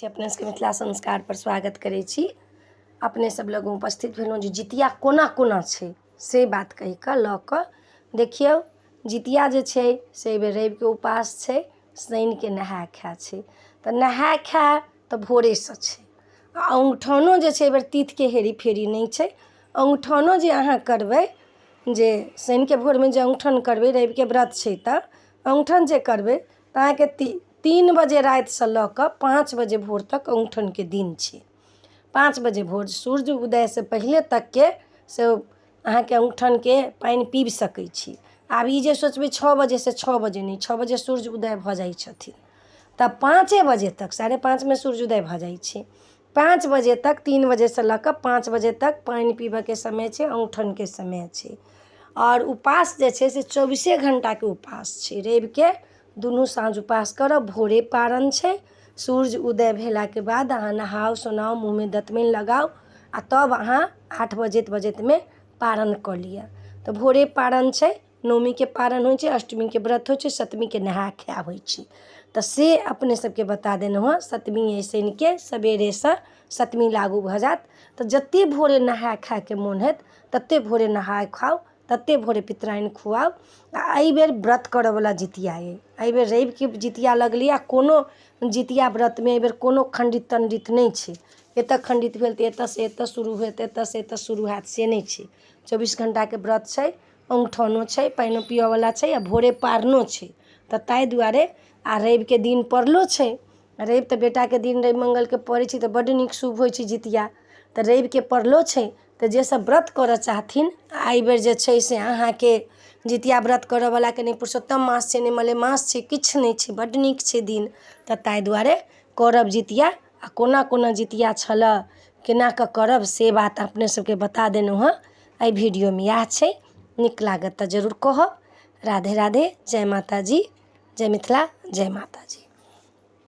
छी अपने सबके मिथिला संस्कारपर स्वागत करै छी। अपने सब लग उपस्थित भेलहुँ जे जितिया कोना कोना छै से बात कहि कऽ लऽ कऽ देखियौ। जितिया जे छै से एहिबेर रविके उपास छै, शनिके नहाय खाय छै। तऽ नहाय खाय तऽ भोरेसँ छै, आ अङ्गूठौनो जे छै एहिबेर तिथिके हेरी फेरी नहि छै। अङ्गूठौनो जे अहाँ करबै, जे शनिके भोरमे जे अङ्गूठन करबै, रविके व्रत छै, तऽ अङ्गूठन जे करबै तऽ अहाँके 3 बजे रातिसँ लऽ कऽ 5 बजे भोर तक अङ्गूठनके दिन छै। 5 बजे भोर सूर्य उदयसँ पहिले तकके से अहाँके अङ्गूठनके पानि पीब सकै छी। आब ई जे सोचबै 6 बजेसँ, 6 बजे नहि, 6 बजे सूर्य उदय भऽ जाइ छथिन, तऽ 5 बजे तक, 5:30मे सूर्य उदय भऽ जाइ छै, 5 बजे तक, 3 बजेसँ लऽ कऽ 5 बजे तक पानि पीबऽके समय छै, अङ्गूठनके समय छै। आओर उपास जे छै से चौबीसे घण्टाके उपास छै। रविके दुनू साँझ उपास करब, भोरे पारन छै। सूर्य उदय भेलाके बाद अहाँ नहाउ सोनाउ, मुँहमे दतमनि लगाउ आ तब अहाँ 8 बजैत बजैतमे पारन कऽ लिअ। तऽ भोरे पारन छै। नौमीके पारन होइ छै, अष्टमीके व्रत होइ छै, सतमीके नहा खाय होइ छै। तऽ से अपने सबके बता देलहुँ हँ। सतमी अइ, शनिके सबेरेसँ सतमी लागू भऽ जायत। तऽ जतेक भोरे नहाय खायके मोन हैत ततेक भोरे नहाय खाउ, ततेक भोरे पितराइन खुआउ। आ एहिबेर व्रत करयवला जितिया अइ। एहिबेर रविके जितिया लगलैए आ कोनो जितिया व्रतमे एहिबेर कोनो खण्डित तण्डित नहि छै। एतय खण्डित भेल तऽ एतयसँ एतय शुरू होयत, एतयसँ एतय शुरू हैत, से नहि छै। 24 घण्टाके व्रत छै, अङ्गूठौनो छै, पानिओ पियऽवला छै आ भोरे पारनो छै। तऽ ताहि दुआरे आ रविके दिन पड़लो छै। रवि तऽ बेटाके दिन, रवि मङ्गलके पड़ै छै तऽ बड्ड नीक शुभ होइ छै जितिया। तऽ रविके पड़लो छै, तऽ जे सब व्रत करऽ चाहथिन एहिबेर जे छै से अहाँके जितिया व्रत करऽवलाके नहि पुरुषोत्तम मास छै, नहि मलेमास छै, किछु नहि छै, बड्ड नीक छै दिन। तऽ ताहि दुआरे करब जितिया। आ कोना कोना जितिया छलऽ, केना कऽ करब, से बात अपने सबके बता देलहुँ हँ एहि वीडियोमे। इएह छै, नीक लागत तऽ जरूर कहब। राधे राधे, जय माताजी, जय मिथिला, जय माताजी।